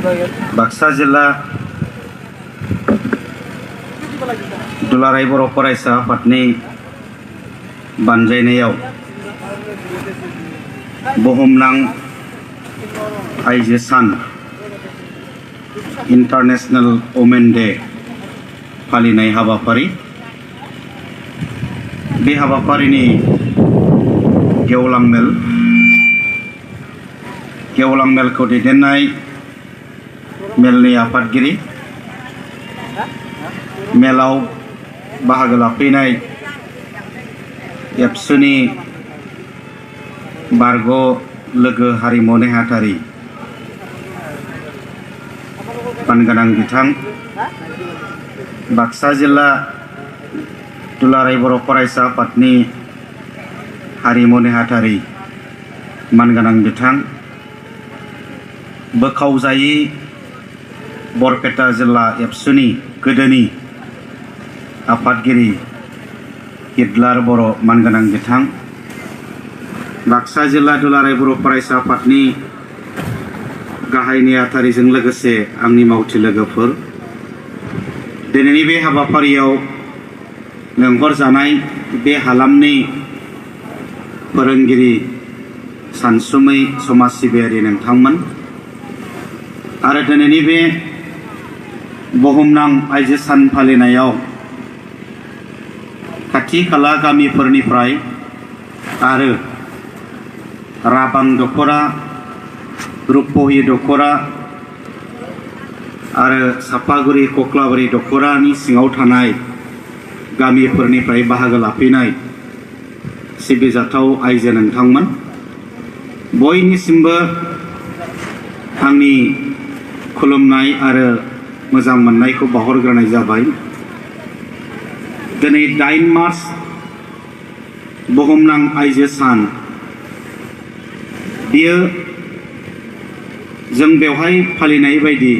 बाक्सा जिल्ला दुलाराय बर' फरायसा आफादनि बानजायनायाव बुहुमनां आइजो सान इन्टारनेशनल वुमेन डे फालिनाय हाबाफारि बे हाबाफारिनि गेवलां मेलखौ दैदेननाय मेलनि आफादगिरि मेलाव बाहागो लाफैनाय एबसुनि बारग' लोगो हारिमु नेहाथारि मानगोनां बिथां बाक्सा जिल्ला दुलाराय बर' फरायसा आफादनि हारिमु नेहाथारि मानगोनां बिथां बोखावजायि बरपेटा जिल्ला एबसुनि गोदोनि आफादगिरि हिटलार बर' मानगोनां बिथां बाक्सा जिल्ला दुलाराय बर' फरायसा आफादनि गाहाय नेहाथारिजों लोगोसे आंनि मावथि लोगोफोर दिनैनि बे हाबाफारियाव लेंहरजानाय बे हालामनि फोरोंगिरि सानसुमै समाज सिबियारि नोंथांमोन आरो दिनैनि बे बुहुमनां आइजो सान फालिनायाव खाथि खाला गामिफोरनिफ्राय आरो राबां दख'रा रुपहि दख'रा आरो सापागुरि कक्लाबारि दख'रानि सिङाव थानाय गामिफोरनिफ्राय बाहागो लाफैनाय सिबिजाथाव आइजो नोंथांमोन बयनिसिमबो आंनि खुलुमनाय आरो मोजां मोननायखौ बावहरग्रोनाय जाबाय। दिनै 8 मार्च बुहुमनां आइजो सान बियो जों बेवहाय फालिनाय बायदि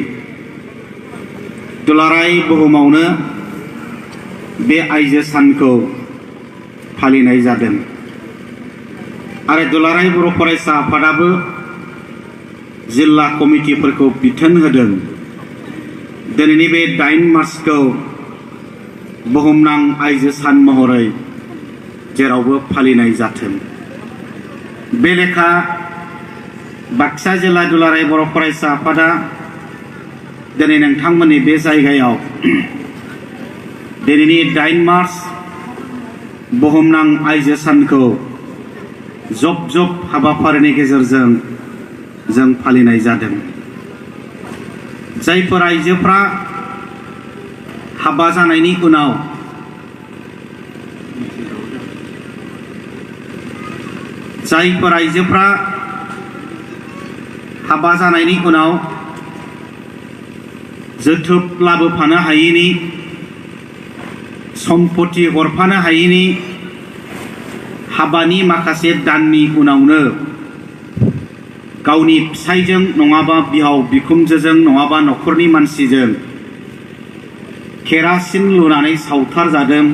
दुलाराय बुहुमावनो बे आइजो सानखौ फालिनाय जादों आरो दुलाराय बर' फरायसा आफादाबो जिल्ला कमिटिफोरखौ बिथोन होदों दिनैनि बे 8 मार्चखौ बुहुमनां आइजो सान महरै जेरावबो फालिनाय जाथों। बे लेखा बाक्सा जिल्ला दुलाराय बर' फरायसा आफादा दिनै नोंथांमोननि बे जायगायाव दिनैनि 8 मार्च बुहुमनां आइजो सानखौ जब हाबाफारिनि गेजेरजों जों फालिनाय जादों। जायफोर आइजोफ्रा हाबा जानायनि उनाव हाबा जानायनि उनाव जोथोब लाबोफानो हायैनि सम्पति हरफानो हायैनि हाबानि माखासे दाननि उनावनो गावनि फिसायजों नङाबा बिहाव बिखुनजोजों नङाबा न'खरनि मानसिजों केरासिन लुनानै सावथारजादों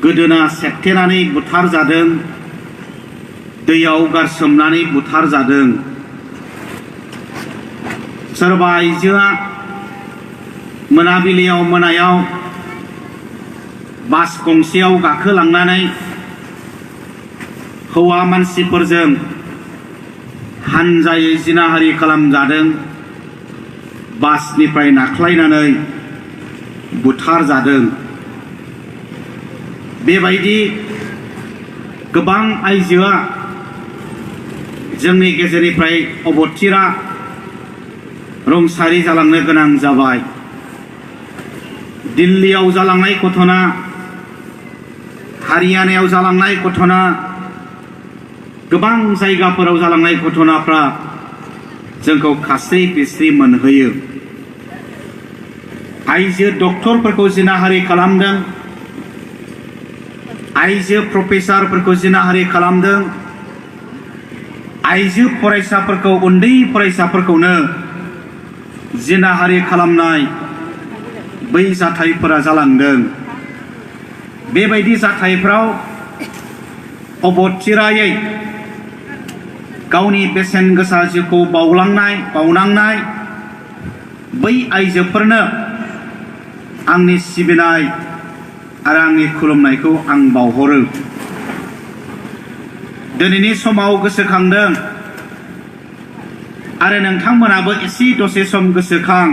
गोदोना सेकथेनानै बुथारजादों दैयाव गारसोमनानै बुथारजादों सोरबा आइजोआ मोनायाव बास गंसेयाव गाखोलांनानै हौवा मानसिफोरजों हानजायै जिनाहारि खालामजादों बासनिफ्राय नाख्लायनानै बुथारजादों। बेबायदि गोबां आइजोआ जोंनि गेजेरनिफ्राय अबथिरा रुंसारि जालांनो गोनां जाबाय। दिल्लीयाव जालांनाय घटना हारियानायाव जालांनाय घटना गोबां जायगाफोराव जालांनाय घटनाफ्रा जोंखौ खास्रि बिस्रि मोनहोयो। आइजो डक्टरफोरखौ जिनाहारि खालामदों आइजो प्रफेसारफोरखौ जिनाहारि खालामदों आइजो फरायसाफोरखौ उन्दै फरायसाफोरखौनो जिनाहारि खालामनाय बै जाथायफोरा जालांदों। बेबायदि जाथायफ्राव अबथिरायै गावनि बेसेन गोसा जिउखौ बावनांनाय बै आइजोफोरनो आंनि सिबिनाय आरो आंनि खुलुमनायखौ आं बावहरो। दिनैनि समाव गोसोखांदों आरो नोंथांमोनाबो एसे दसे सम गोसोखां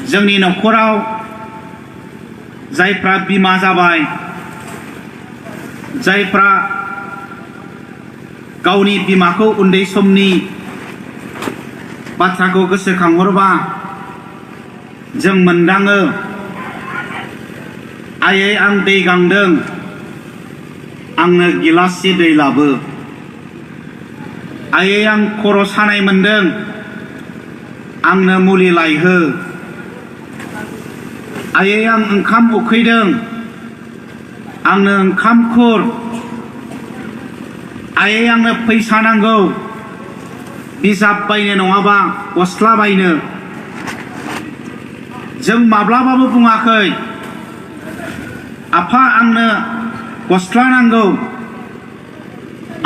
जोंनि न'खराव जायफ्रा बिमा जाबाय, जायफ्रा गावनि बिमाखौ उन्दै समनि बाथ्राखौ गोसोखांहरबा जों मोनदाङो, आयै आं दै गांदों, आंनो गिलाससे दै लाबो। आयै आं खर' सानाय मोनदों, आंनो मुलि लायहो। आयै आं ओंखाम उखैदों, आंनो ओंखाम खुर। आयै आंनो फैसा नांगौ, बिजाब बायनो नङाबा गस्ला बायनो। जों माब्लाबाबो बुङाखै आफा आंनो गस्ला नांगौ,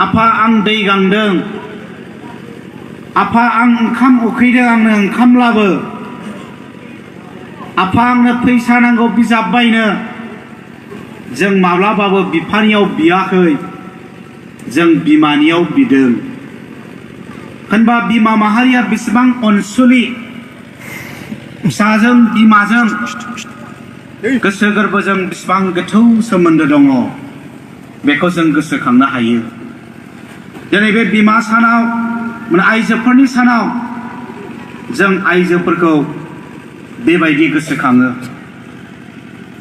आफा आं दै गांदों, आफा आं ओंखाम उखैदों आंनो ओंखाम लाबो, आफा आंनो फैसा नांगौ बिजाब बायनो। जों माब्लाबाबो बिफानियाव बियाखै, जों बिमानियाव बिदों। होनबा बिमा माहारिया बेसेबां अनसुलि, फिसाजों बिमाजों गोसो गोरबोजों बेसेबां गोथौ सोमोन्दो दङ बेखौ जों गोसोखांनो हायो। दिनै बे बिमा सानाव आइजोफोरनि सानाव जों आइजोफोरखौ बेबायदि गोसोखाङो।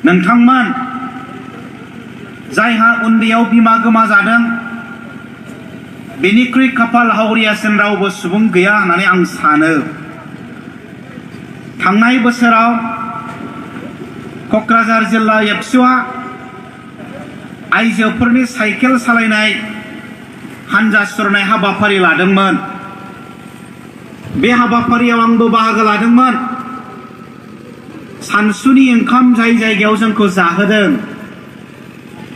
नोंथांमोन जायहा उन्दैयाव बिमा गोमाजादों बेनिख्रुइ खाफाल हावरियासिन रावबो सुबुं गैया होननानै आं सानो। थांनाय बोसोराव क'क्राझार जिल्ला एबसुआ आइजोफोरनि साइकेल सालायनाय हानजा सुरनाय हाबाफारि लादोंमोन। बे हाबाफारियाव आंबो बाहागो लादोंमोन। सानसुनि ओंखाम जाय जायगायाव जोंखौ जाहोदों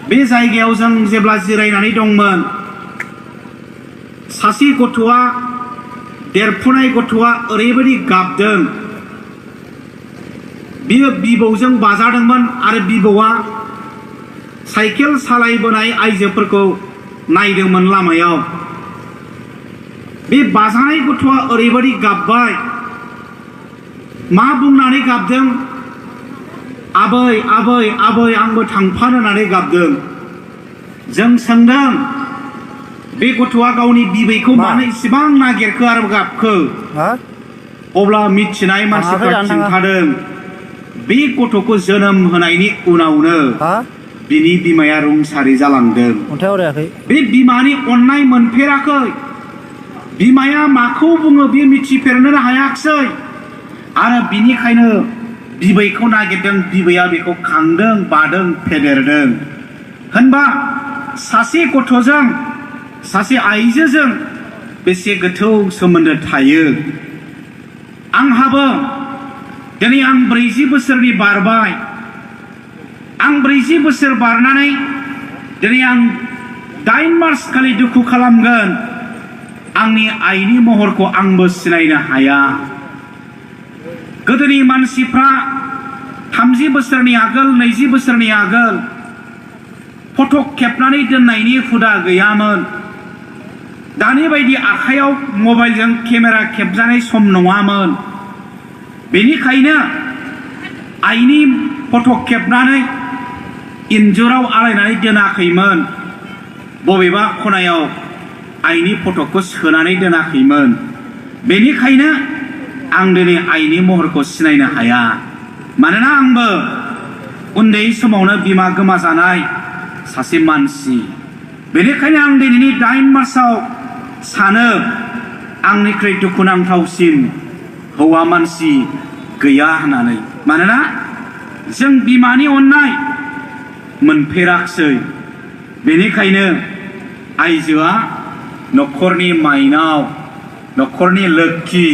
बे जायगायाव जों जेब्ला जिरायनानै दंमोन, सासे गथ'आ, देरफुनाय गथ'आ ओरैबायदि गाबदों, बियो बिबौजों बाजादोंमोन आरो बिबौआ साइकेल सालायबोनाय आइजोफोरखौ नायदोंमोन लामायाव। बे बाजानाय गथ'आ ओरैबायदि गाबबाय, मा बुंनानै गाबदों? आबै आबै आबै आंबो थांफानो होननानै गाबदों। जों सोंदों बे गथ'आ गावनि बिबैखौ मानो इसेबां नागिरखो आरो गाबखो? अब्ला मिथिनाय मानसिफ्रा खिन्थादों बे गथ'खौ जोनोम होनायनि उनावनो बिनि बिमाया रुंसारि जालांदों। बे बिमानि अननाय मोनफेराखै, बिमाया माखौ बुङो बे मिथिफेरनो हायाखिसै आरो बिनिखायनो बिबैखौ नागिरदों। बिबैया बेखौ खांदों, बादों, फेदेरदों। होनबा सासे गथ'जों, सासे आइजोजों बेसे गोथौ सोमोन्दो थायो। आंहाबो दिनै आं 40 बोसोरनि बारबाय। आं 40 बोसोर बारनानै दिनै आं 8 मार्च खालि दुखु खालामगोन। आंनि आइनि महरखौ आंबो सिनायनो हाया। गोदोनि मानसिफ्रा 30 बोसोरनि आगोल, 20 बोसोरनि आगोल फट' खेबनानै दोननायनि हुदा गैयामोन। दानि बायदि आखाइयाव मबाइलजों केमेरा खेबजानाय सम नङामोन। बेनिखायनो आइनि फट' खेबनानै इन्जुराव आलायनानै दोनाखैमोन, बबेबा खनायाव आइनि फट'खौ सोनानै दोनाखैमोन। बेनिखायनो आं दिनै आइनि महरखौ सिनायनो हाया। मानोना आंबो उन्दै समावनो बिमा गोमाजानाय सासे मानसि। बेनिखायनो आं दिनैनि 8 मार्चआव सानो आंनिख्रुइ दुखुनांथावसिन हौवा मानसि गैया होननानै। मानोना जों बिमानि अननाय मोनफेराखिसै। बेनिखायनो आइजोआ न'खरनि माइनाव, न'खरनि लोक्षि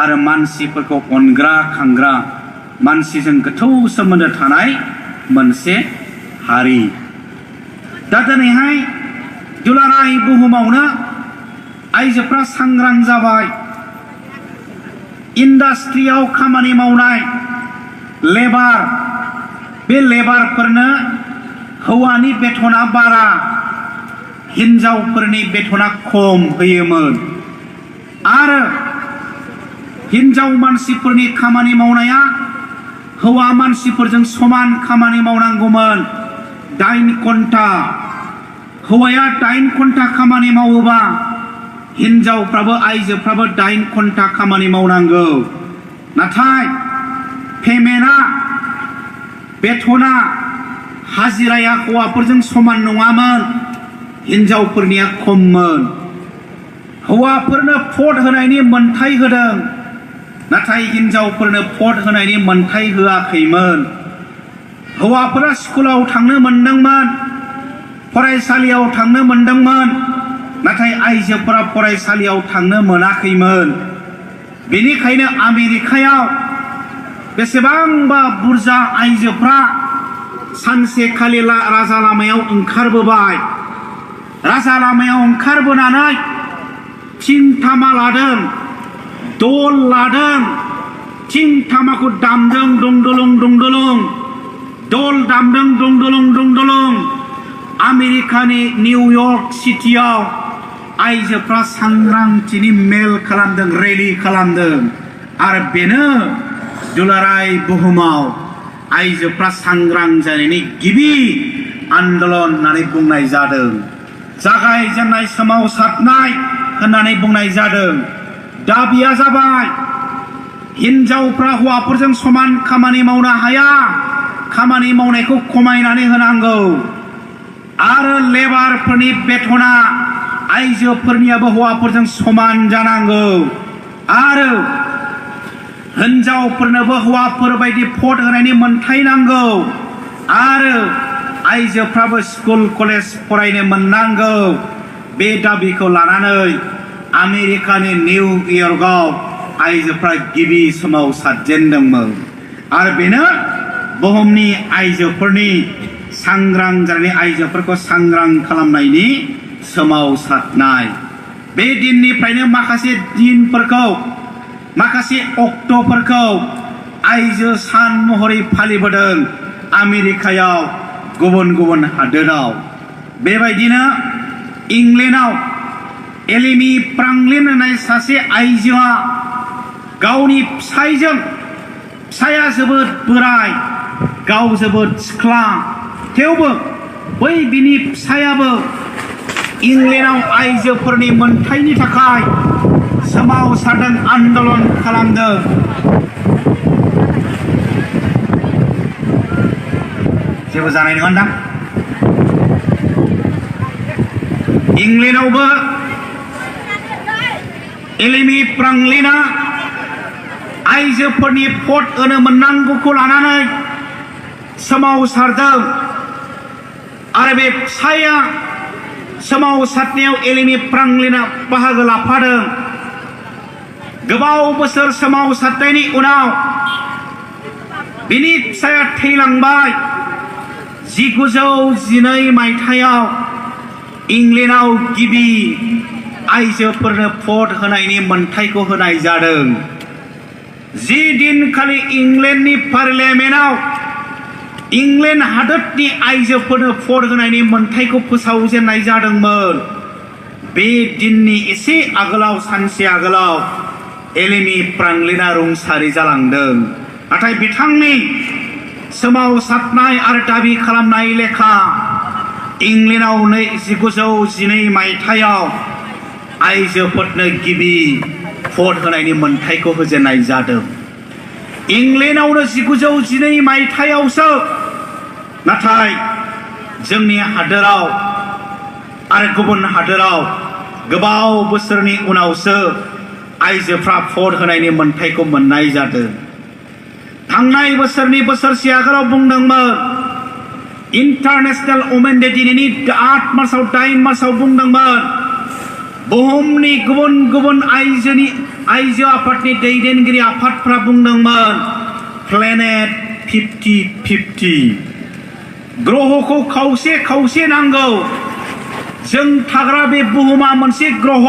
आरो मानसिफोरखौ अनग्रा खांग्रा, मानसिजों गोथौ सोमोन्दो थानाय मोनसे हारि। दा दिनैहाय दुलाराय बुहुमावनो आइजोफ्रा सांग्रां जाबाय इन्डास्ट्रियाव खामानि मावनाय लेबार बे लेबारफोरनो हौवानि बेथना बारा हिनजावफोरनि बेथना खम होयोमोन आरो हिनजाव मानसिफोरनि खामानि मावनाया हौवा मानसिफोरजों समान खामानि मावनांगौमोन 8 घन्टा हौवाया 8 घन्टा खामानि मावोबा हिनजावफ्राबो आइजोफ्राबो 8 घन्टा खामानि मावनांगौ नाथाय पेमेन्टआ बेथना हाजिराया हौवाफोरजों समान नङामोन हिनजावफोरनिया खममोन हौवाफोरनो भट होनायनि मोनथाय होदों नाथाय हिनजावफोरनो भट होनायनि मोनथाय होआखैमोन हौवाफोरा स्कुलाव थांनो मोनदोंमोन फरायसालियाव थांनो मोनदोंमोन नाथाय आइजोफोरा फरायसालियाव थांनो मोनाखैमोन बेनिखायनो आमेरिकायाव बेसेबांबा बुरजा आइजोफ्रा सानसेखालि राजा लामायाव ओंखारबोबाय राजा लामायाव ओंखारबोनानै थिंथामा लादों दल लादों थिंथामाखौ दामदों दंदलं दंदलं दल दामदों दंदलं दंदलं आमेरिकानि निउयर्क सिटियाव आइजोफ्रा सांग्रांथिनि मेल खालामदों रेलि खालामदों आरो बेनो दुलाराय बुहुमाव आइजोफ्रा सांग्रां जानायनि गिबि आन्दोलन होननानै बुंनाय जादों जागायजेननाय सोमावसारनाय होननानै बुंनाय जादों दाबिया जाबाय हिनजावफ्रा हौवाफोरजों समान खामानि मावनो हाया खामानि मावनायखौ खमायनानै होनांगौ आरो लेबारफोरनि बेथना आइजोफोरनियाबो हौवाफोरजों समान जानांगौ आरो हिनजावफोरनोबो हौवाफोर बायदि भट होनायनि मोनथाय नांगौ आरो आइजोफ्राबो स्कुल कलेज फरायनो मोननांगौ बे दाबिखौ लानानै आमेरिकानि निउयर्कआव आइजोफ्रा गिबि सोमावसारजेनदोंमोन आरो बेनो बुहुमनि आइजोफोरनि सांग्रां जानानै आइजोफोरखौ सांग्रां खालामनायनि सोमावसारनाय बे दिननिफ्रायनो माखासे दिनफोरखौ माखासे अक्ट'फोरखौ आइजो सान महरै फालिबोदों आमेरिकायाव गुबुन गुबुन हादोराव बेबायदिनो इंलेन्डआव एलेमी फ्रांकलिन होननाय सासे आइजोआ गावनि फिसाया जोबोद बोराय गाव जोबोद सिख्ला थेवबो बै बिनि फिसायाबो इंलेन्डआव आइजोफोरनि मोनथायनि थाखाय सोमावसारदों आन्दोलन खालामदों जेबो जानाय नङा दां इंलेन्डआवबो एलेमी फ्रांकलिनआ आइजोफोरनि भट होनो मोननांगौखौ लानानै सोमावसारदों आरो बे फिसाया सोमावसारनायाव एलेमी फ्रांकलिनआ बाहागो लाफादों गोबाव बोसोर सोमावसारनायनि उनाव बिनि फिसाया थैलांबाय 1912 मायथाइयाव इंलेन्डआव गिबि आइजोफोरनो भट होनायनि मोनथायखौ होनाय जादों जि दिनखालि इंलेन्डनि पार्लियामेन्टआव इंलेन्ड हादोरनि आइजोफोरनो भट होनायनि मोनथायखौ फोसावजेननाय जादोंमोन बे दिननि एसे आगोलाव सानसे आगोलाव एलेमी फ्रांकलिनआ रुंसारि जालांदों नाथाय बिथांनि सोमावसारनाय आरो दाबि खालामनाय लेखा इंलेन्डआव 1912 मायथाइयाव आइजोफोरनो गिबि भट होनायनि मोनथायखौ होजेननाय जादों इंलेन्डआवनो 1912 मायथाइयावसो नाथाय जोंनि हादोराव आरो गुबुन हादोराव गोबाव बोसोरनि उनावसो आइजोफ्रा भट होनायनि मोनथायखौ मोननाय जादों थांनाय बोसोरनि बोसोरसे आगोलाव बुंदोंमोन इंटरनेशनल वुमेन डे दिनैनि 8 मार्चआव बुंदोंमोन बुहुमनि गुबुन गुबुन आइजो आफादनि दैदेनगिरि आफादफ्रा बुंदोंमोन प्लेनेट 50-50 ग्रहखौ खावसे खावसे नांगौ जों थाग्रा बे बुहुमा मोनसे ग्रह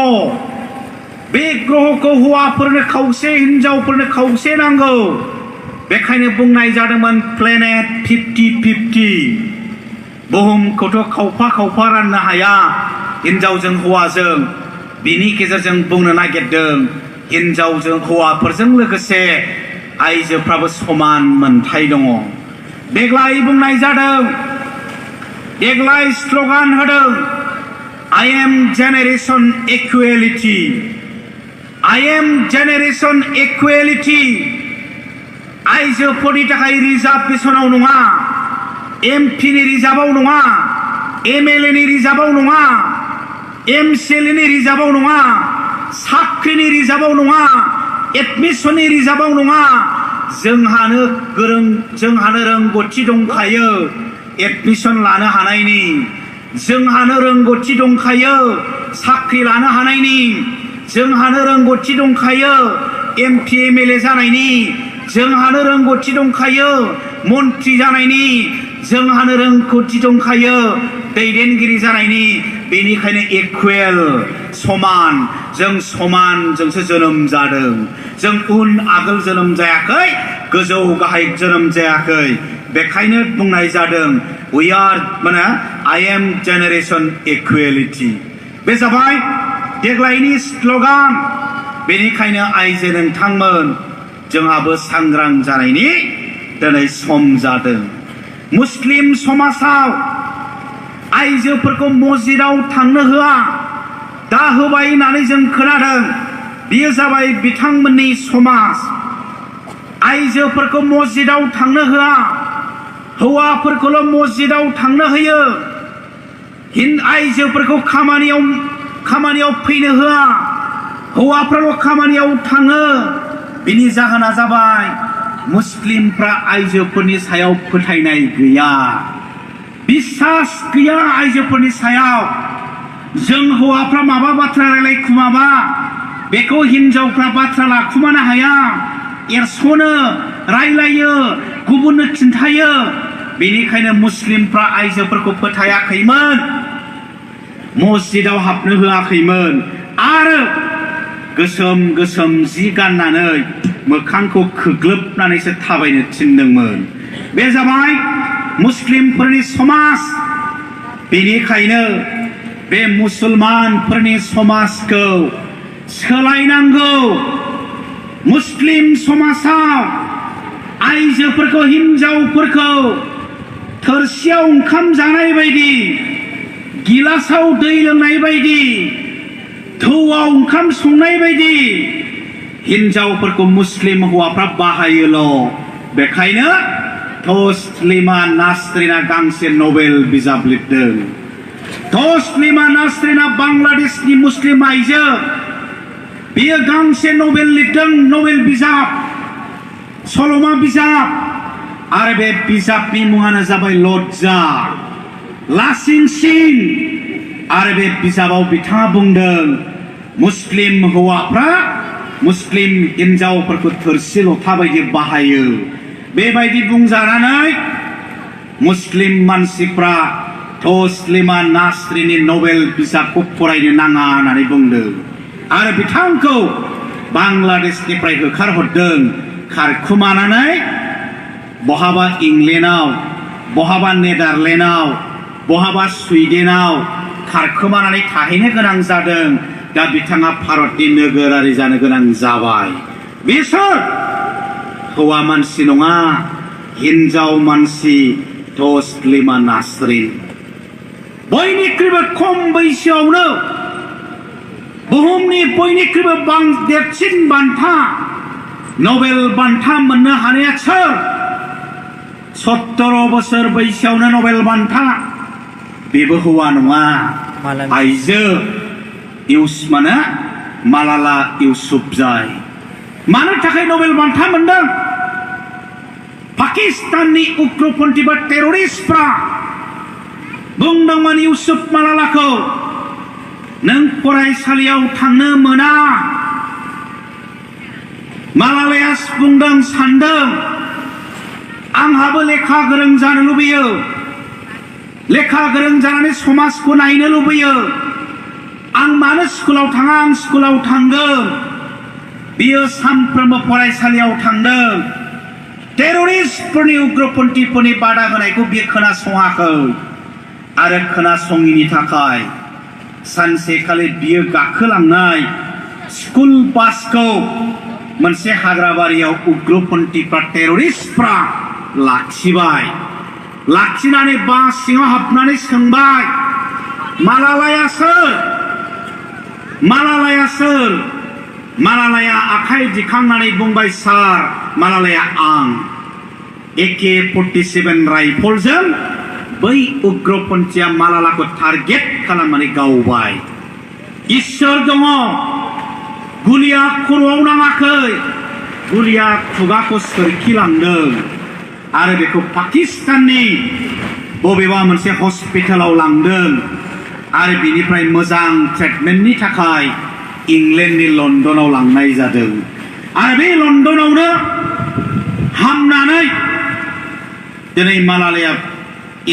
बे ग्रहखौ हौवाफोरनो खावसे हिनजावफोरनो खावसे नांगौ बेखायनो बुंनाय जादोंमोन प्लेनेट 50-50 बुहुमखौथ' खावफा खावफा राननो हाया हिनजावजों हौवाजों बिनि गेजेरजों बुंनो नागिरदों हिनजावजों हौवाफोरजों लोगोसे आइजोफ्राबो समान मोनथाय दङ देग्लाय बुंनाय जादों देग्लाय स्ल'गान होदों I am generation equality I am generation equality आइजोफोरनि थाखाय रिजार्भेसनाव नङा एमपिनि रिजार्भआव नङा एमएलएनि रिजार्भआव नङा एमसिएलएनि रिजार्भआव नङा साख्रिनि रिजार्भआव नङा एडमिसननि रिजार्भआव नङा जोंहानो रोंगौथि दंखायो एडमिसन लानो हानायनि जोंहानो रोंगौथि दंखायो साख्रि लानो हानायनि जोंहानो रोंगौथि दंखायो एमपि एमएलए जानायनि जोंहानो रोंगौथि दंखायो मन्त्रि जानायनि जोंहानो रोंगौथि दंखायो दैदेनगिरि जानायनि बेनिखायनो इकुवेल समान जों समानजोंसो जोनोम जादों जों उन आगोल जोनोम जायाखै गोजौ गाहाय जोनोम जायाखै बेखायनो बुंनाय जादों we are I am generation equality बे जाबाय देग्लायनि स्ल'गान बेनिखायनो आइजो नोंथांमोन जोंहाबो सांग्रां जानायनि दिनै सम जादों मुस्लिम समाजाव आइजोफोरखौ मस्जिदाव थांनो होआ दा होबाय होननानै जों खोनादों बेयो जाबाय बिथांमोननि समाज आइजोफोरखौ मस्जिदाव थांनो होआ हौवाफोरखौल' मस्जिदाव थांनो होयो आइजोफोरखौ खामानियाव फैनो होआ हौवाफ्राल' खामानियाव थाङो बिनि जाहोना जाबाय मुस्लिमफ्रा आइजोफोरनि सायाव फोथायनाय गैया बिश्वास गैया आइजोफोरनि सायाव जों हौवाफ्रा माबा बाथ्रा रायलायखुमाबा बेखौ हिनजावफ्रा बाथ्रा लाखुमानो हाया एरसनो रायलायो गुबुननो खिन्थायो बेनिखायनो मुस्लिमफ्रा आइजोफोरखौ फोथायाखैमोन मस्जिदाव हाबनो होआखैमोन आरो गोसोम गोसोम जि गाननानै मोखांखौ खोग्लोबनानैसो थाबायनो थिनदोंमोन बे जाबाय मुस्लिमफोरनि समाज बेनिखायनो बे मुसलमानफोरनि समाजखौ सोलायनांगौ मुस्लिम समाजाव आइजोफोरखौ हिनजावफोरखौ थोरसियाव ओंखाम जानाय बायदि गिलासाव दै लोंनाय बायदि थौआव ओंखाम संनाय बायदि हिनजावफोरखौ मुस्लिम हौवाफ्रा बाहायोल' बेखायनो तस्लिमा नासरिना गांसे नबेल बिजाब लिरदों तस्लिमा नासरिना बांलादेशनि मुस्लिम आइजो बियो गांसे नबेल लिरदों नबेल बिजाब सल'मा बिजाब आरो बे बिजाबनि मुङानो जाबाय लज्जा लासिंसिं आरो बे बिजाबाव बिथाङा बुंदों मुस्लिम हौवाफ्रा मुस्लिम हिनजावफोरखौ थोरसि लथा बायदि बाहायो बेबायदि बुंजानानै मुस्लिम मानसिफ्रा तस्लिमा नासरिननि नबेल बिजाबखौ फरायनो नाङा होननानै बुंदों आरो बिथांखौ बांलादेशनिफ्राय होखारहरदों खारखुमानानै बहाबा इंलेन्डआव बहाबा नेदारलेण्डआव बहाबा सुइडेनाव खारखोमानानै थाहैनो गोनां जादों दा बिथाङा भारतनि नोगोरारि जानो गोनां जाबाय बिसोर हौवा मानसि नङा हिनजाव मानसि तस्लिमा नासरिन बयनिख्रुइबो खम बैसोआवनो बुहुमनि बयनिख्रुइबो देरसिन बान्था नबेल बान्था मोननो हानाया सोर 17 बोसोर बैसोआवनो नबेल बान्था बेबो हौवा नङा आइजो मालाला इउसुफजाई मानो थाखाय नबेल बान्था मोनदों पाकिस्ताननि उग्रपन्थी बा टेररिस्टफ्रा बुंदोंमोन इउसुफ मालालाखौ नों फरायसालियाव थांनो मोना मालालाया बुंदों सानदों आंहाबो लेखा गोरों जानो लुबैयो लेखा गोरों जानानै समाजखौ नायनो लुबैयो आं मानो स्कुलाव थाङा आं स्कुलाव थांदों बियो सानफ्रोमबो फरायसालियाव थांदों टेररिस्टफोरनि उग्रपन्थिफोरनि बादा होनायखौ बियो खोनासङाखै आरो खोनासङिनि थाखाय सानसेखालि बियो गाखोलांनाय स्कुल बासखौ मोनसे हाग्राबारियाव उग्रपन्थिफ्रा टेररिस्टफ्रा लाखिबाय लाखिनानै बास सिङाव हाबनानै सोंबाय मालालाया सोर मालालाया सोर मालालाया आखाइ दिखांनानै बुंबाय सार मालालाया आं AK-47 राइफलजों बै उग्रपन्थिया मालालाखौ टारगेट खालामनानै गावबाय इसोर दङ गुलिया खर'आव नाङाखै गुलिया खुगाखौ सोरखिलांदों आरो बेखौ पाकिस्ताननि बबेबा मोनसे हस्पिटालाव लांदों आरो बिनिफ्राय मोजां ट्रिटमेन्टनि थाखाय इंलेन्डनि लन्डनाव लांनाय जादों आरो बे लन्डनावनो हामनानै दिनै मालालाया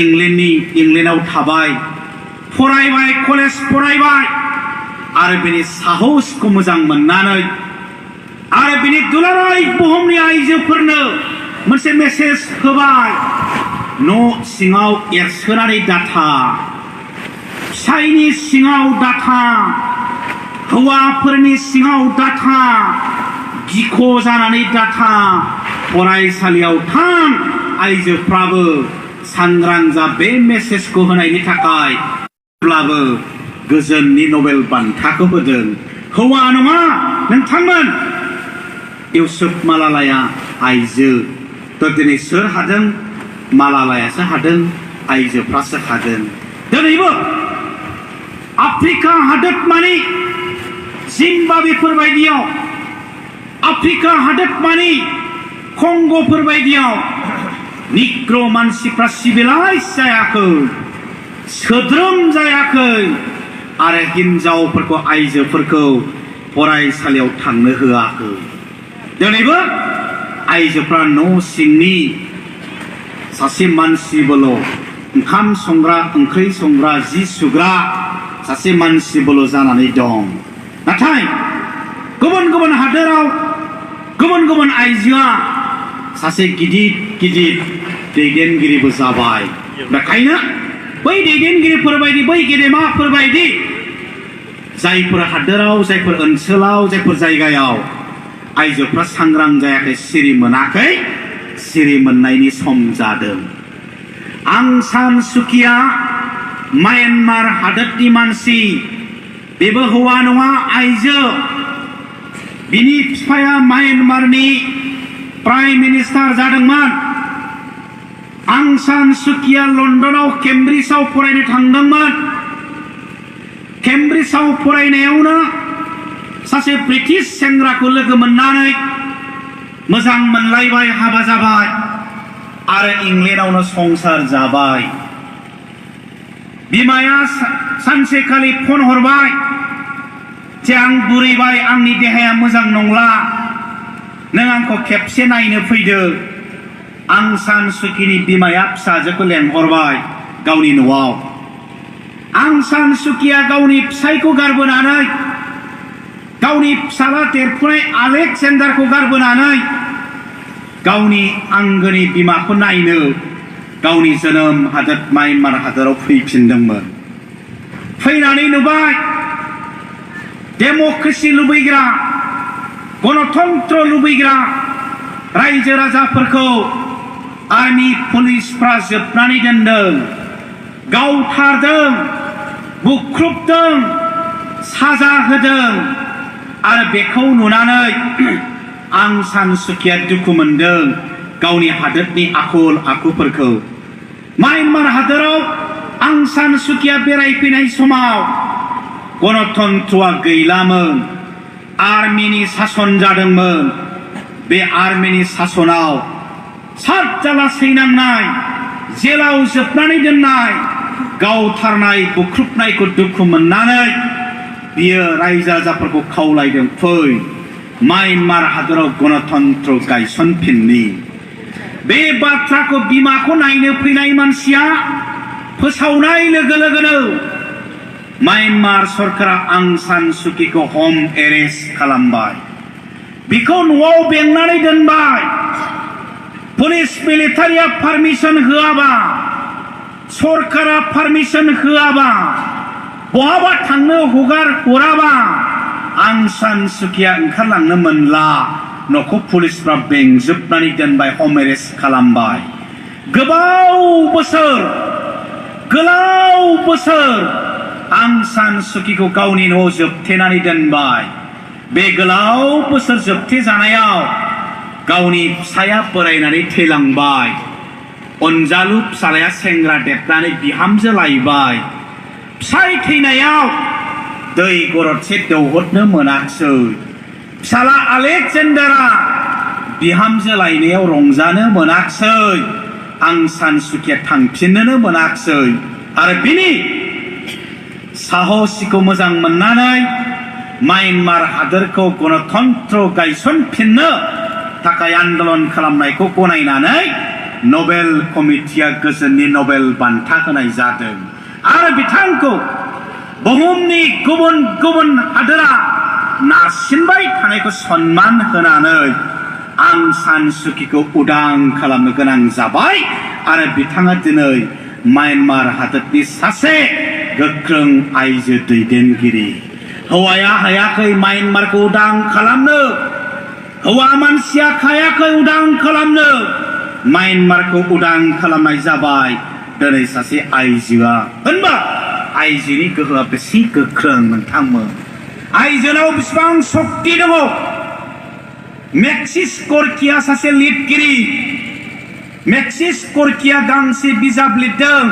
इंलेन्डआव थाबाय फरायबाय कलेज फरायबाय आरो बिनि साहसखौ मोजां मोननानै आरो बिनि दुलाराय बुहुमनि आइजोफोरनो मोनसे मेसेज होबाय न' सिङाव एरसोनानै दाथा फिसायनि सिङाव दाथा हौवाफोरनि सिङाव दाथा गिख' जानानै दाथा फरायसालियाव थां आइजोफ्राबो सांग्रां जा बे मेसेजखौ होनायनि थाखाय अब्लाबो गोजोननि नबेल बान्थाखौ होदों हौवा नङा नोंथांमोन इउसुफ मालालाया आइजो दिनै सोर हादों मालालायासो हादों आइजोफ्रासो हादों दिनैबो आफ्रिका हादोरमानि जिम्बाब्वेफोर बायदियाव आफ्रिका हादोरमानि कंग'फोर बायदियाव निग्र मानसिफ्रा सिभिलाइज जायाखै सोद्रोम जायाखै आरो हिनजावफोरखौ आइजोफोरखौ फरायसालियाव थांनो होआखै दिनैबो आइजोफ्रा न' सिंनि सासे मानसिबोल' ओंखाम संग्रा ओंख्रि संग्रा जि सुग्रा सासे मानसिबोल' जानानै दं नाथाय गुबुन गुबुन हादोराव गुबुन गुबुन आइजोआ सासे गिदिर गिदिर दैदेनगिरिबो जाबाय बेखायनो बै दैदेनगिरिफोर बायदि बै गेदेमाफोर बायदि जायफोर हादोराव जायफोर ओनसोलाव जायफोर जायगायाव आइजोफ्रा सांग्रां जायाखै सिरि मोनाखै सिरि मोननायनि सम जादों आं सान सुकिया म्यानमार हादोरनि मानसि बेबो हौवा नङा आइजो बिनि बिफाया म्यानमारनि प्राइम मिनिस्टार जादोंमोन आं सान सुकिया लन्डनाव केम्ब्रिजआव फरायनो थांदोंमोन केम्ब्रिजआव फरायनायावनो सासे ब्रिटिश सेंग्राखौ लोगो मोननानै मोजां मोनलायबाय हाबा जाबाय आरो इंलेन्डआवनो संसार जाबाय बिमाया सानसेखालि फन हरबाय जे आं बुरैबाय आंनि देहाया मोजां नंला नों आंखौ खेबसे नायनो फैदो आं सान सुकिनि बिमाया फिसाजोखौ लेंहरबाय गावनि न'आव आं सान सुकिया गावनि फिसायखौ गारबोनानै गावनि फिसाला देरफुनाय आलेकजेन्डारखौ गारबोनानै गावनि आंगोनि बिमाखौ नायनो गावनि जोनोम हादोर म्यानमार हादोराव फैफिनदोंमोन फैनानै नुबाय डेम'क्रेसि लुबैग्रा गणतन्त्र लुबैग्रा रायजो राजाफोरखौ आर्मि पुलिसफ्रा जोबनानै दोनदों गावथारदों बुख्रुबदों साजा होदों आरो बेखौ नुनानै आं सान सुकिया दुखु मोनदों गावनि हादोरनि आखल आखुफोरखौ म्यानमार हादोराव आं सान सुकिया बेरायफैनाय समाव गणतन्त्रआ गैलामोन आर्मिनि सासन जादोंमोन बे आर्मिनि सासनाव सातजाला सैनांनाय जेलाव जोबनानै दोननाय गावथारनाय बुख्रुबनायखौ दुखु मोननानै बियो रायजो राजाफोरखौ खावलायदों फै म्यानमार हादोराव गणतन्त्र गायसनफिननि बे बाथ्राखौ बिमाखौ नायनो फैनाय मानसिया फोसावनाय लोगो लोगोनो म्यानमार सरकारा आं सान सुकीखौ हम एरेस्ट खालामबाय बिखौ न'आव बेंनानै दोनबाय पुलिस मिलिटारिया पारमिसन होआबा सरकारा पारमिसन होआबा बहाबा थांनो हगार हराबा आं सान सुकीया ओंखारलांनो मोनला न'खौ पुलिसफ्रा बेंजोबनानै दोनबाय हम एरेस्ट खालामबाय गोबाव बोसोर आं सान सुकीखौ गावनि न'आव जोबथेनानै दोनबाय बे गोलाव बोसोर जोबथे जानायाव गावनि फिसाया बोरायनानै थैलांबाय अनजालु फिसालाया सेंग्रा देरनानै बिहामजो लायबाय फिसाय थैनायाव दै गरदसे दौहदनो मोनाखिसै फिसाला आलेकजेन्डारा बिहामजो लायनायाव रंजानो मोनाखिसै आं सान सुकीया थांफिननोनो मोनाखिसै आरो बिनि साहसिखौ मोजां मोननानै म्यानमार हादोरखौ गणतन्त्र गायसनफिननो थाखाय आन्दोलन खालामनायखौ गनायनानै नबेल कमिटिया गोजोननि नबेल बान्था होनाय जादों आरो बिथांखौ बुहुमनि गुबुन गुबुन हादोरा नारसिनबाय थानायखौ सन्मान होनानै आं सान सुकीखौ उदां खालामनो गोनां जाबाय आरो बिथाङा दिनै म्यानमार हादोरनि सासे गोख्रों आइजो दैदेनगिरि हौवाया हायाखै म्यानमारखौ उदां खालामनो हौवा मानसिया हायाखै उदां खालामनो म्यानमारखौ उदां खालामनाय जाबाय दिनै सासे आइजोआ होनबा आइजोनि गोहोआ बेसे गोख्रों नोंथांमोन आइजोनाव बेसेबां शक्ति दङ मेक्सिस गरकिया सासे लिरगिरि मेक्सिस गरकिया गांसे बिजाब लिरदों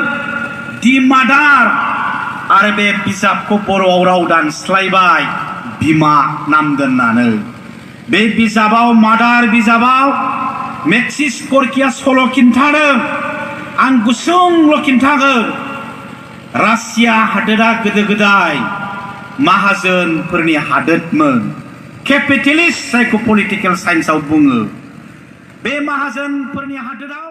दि मादार आरो बे बिजाबखौ बर'आव राव दानस्लायबाय बिमा नाम दोननानै बे बिजाबाव मादार बिजाबाव मेक्सिस गरकिया सल' खिन्थादों आं गुसुंल' खिन्थागोन रासिया हादोरा गोदो गोदाय माहाजोनफोरनि हादोरमोन केपिटेलिस्ट जायखौ पलिटिकेल साइन्सआव बुङो बे माहाजोनफोरनि हादोराव